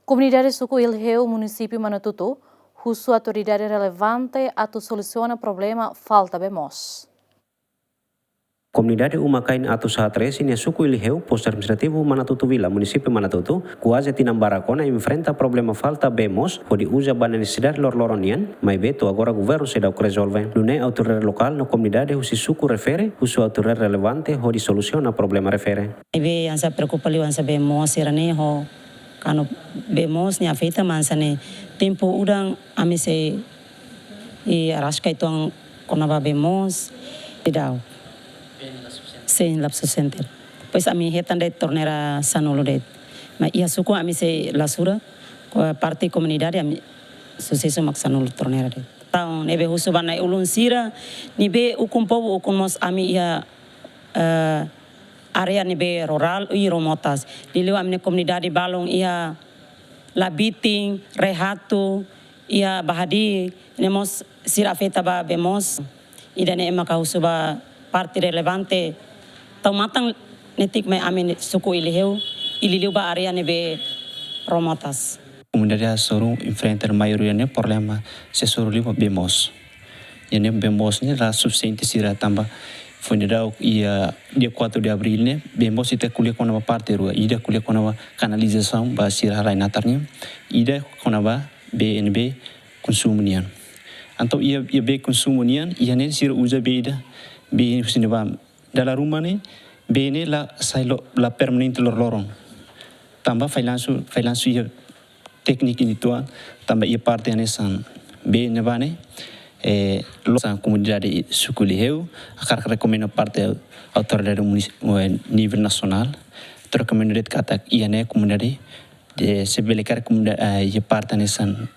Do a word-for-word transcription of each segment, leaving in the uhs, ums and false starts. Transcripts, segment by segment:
Komunidade suku Ilheu, munisípiu Manatutu, husu autoridade relevante atu solusiona problema falta bee moos. Komunidade uma-kain atus haat resin iha suku Ilheu, postu administrativu Manatutu Vila, munisípiu Manatutu, kuaze tinan barak ona enfrenta problema falta bee moos hodi uza ba nesesidade loroloron nian, maibé to'o agora governu seidauk rezolve. Nune'e autoridade lokál no komunidade husi suku refere husu autoridade relevante hodi solusiona problema refere. Ne'ebé hanesan preokupa liu hanesan bee moos sira-ne'e ho, kuandu bee moos ne'e afeta mak hanesan ne'e tempu udan ami sei araska uitoan kona-ba bee moos, seidauk. Seidauk sufisiente. Depois ami hetan de'it torneira sanulu de'it. Mas iha suku ami sei la sura, ko-, parte komunidade ami susesu mak sanulu torneira de'it. Entaun ne'ebé husu ba na'i-ulun sira, ne'ebé ukun povu ukun mós ami iha, eh, área ne'ebé rurál i remotas. Liuliu ami-nia komunidade balun iha Labitin, Rehatu, iha Bahadi, ne'e mós sira afeta ba bee moos. Ida-ne'e mak husu ba parte relevante tau matan netik mai ami suku Ilheu, i liuliu ba área ne'ebé remotas. Komunidade hasoru enfrenta maioria ne'e problema sei hasoru liu ba bee moos. Iha ne'e bee moos ne'e la sufisiente sira tanba foin daudauk iha dia quatro de abril ne'e bee moos ita ko'alia kona-ba parte rua, ida ko'alia kona-ba kanalizasaun ba sira rai-natar nian, ida kona-ba bee ne'ebé konsumu nian. Entaun iha, iha bee konsumu nian, iha ne'e sira uza bee ida, bee husi ne'ebá. Dala ruma ne'e, bee ne'e la sai lo, la permanente loroloron. Tanba fallansu, fallansu iha tékniku ida uitoan, tanba iha parte hanesan bee ne'ebá ne'e, eh, lo hanesan komunidade suku Ilheu, hakarak rekomenda parte autoridade munis-, eh, nivel nasionál, atu rekomenda de'it katak iha ne'e komunidade, eh, se bele karik komunidade, eh, iha parte hanesan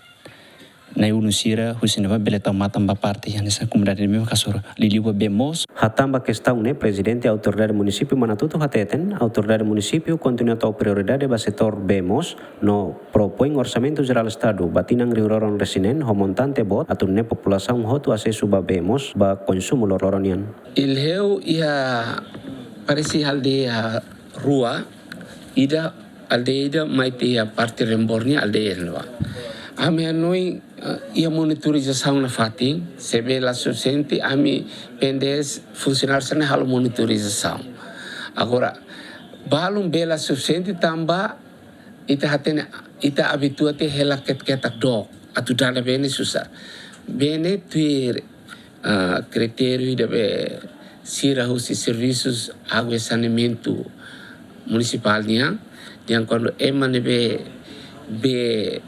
na'i-ulun sira husi ne'ebá bele tau matan ba parte hanesan komunidade ne'ebé mak hasoru liuliu ba bee moos. Hatán ba kestaun ne'e, Prezidente Autoridade Munisípiu Manatutu hateten, autoridade munisípiu kontinua tau prioridade ba setór bee moos, no propoin Orsamentu Jerál Estadu ba tinan rihun rua ruanulu resin neen ho montante boot atu nune'e populasaun hotu asesu ba bee moos ba konsumu loroloron nian. Ilheu iha parese aldeia rua, ida aldeia ida mai to'o iha parte Rembor nia aldeia ne'ebá. Ami hanoin, eh, iha monitorizasaun nafatin, se bee la sufisiente, ami P N D S funsionáriu sira-ne'e halo monitorizasaun. Agora, balun bee la sufisiente tanba ita hatene, ita abitua tiha hela ket-ketak dook, atu dada bee ne'e susar. Bee ne'e tuir, ah, kritériu ida be sira husi servisus água e saneamentu munisipál nian, nian kuandu ema ne'ebé bee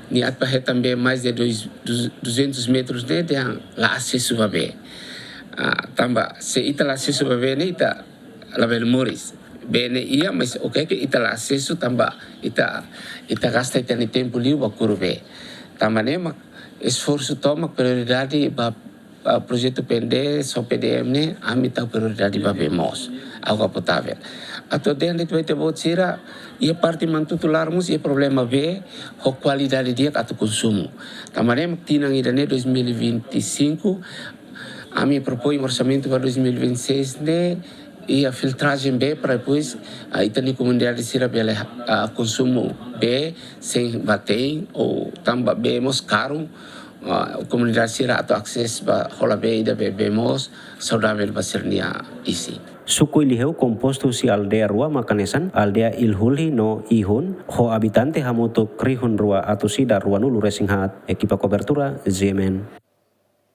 nia atu hetan bee mais de dois, dus-, duzentos metros ne'e, nian la asesu ba bee. Ah, tanba se ita la asesu ba bee ne'e ita labele moris. Bee ne'e iha, mas oke ke ita la asesu tanba ita, ita gasta ita-nia tempu liu ba kuru bee. Tanba ne'e mak esforsu tomak prioridade ba, ba projetu P N D S ho P D M ne'e, ami tau prioridade ba bee moos, água potável. Atu dehan de'it ba ita-boot sira, iha parte Manatutu laran mós iha problema bee ho kualidade di'ak atu konsumu. Tanba ne'e mak tinan ida-ne'e dois mil e vinte e cinco, ami propoin orsamentu ba dois mil e vinte e seis ne'e, iha filtrajen bee para depois, ah, ita-nia komunidade sira bele, ah, konsumu bee sein ba te'in, ou tanba bee mós karu, ah, komunidade sira atu asesu ba hola bee ida be bee moos saudavel ba sira-nia isin. Suku Ilheu kompostu husi aldeia rua mak hanesan, aldeia Ilhulhi no Ihun, ho abitante hamutuk rihun rua atus ida ruanulu resin haat. Ekipa kobertura, Z M N.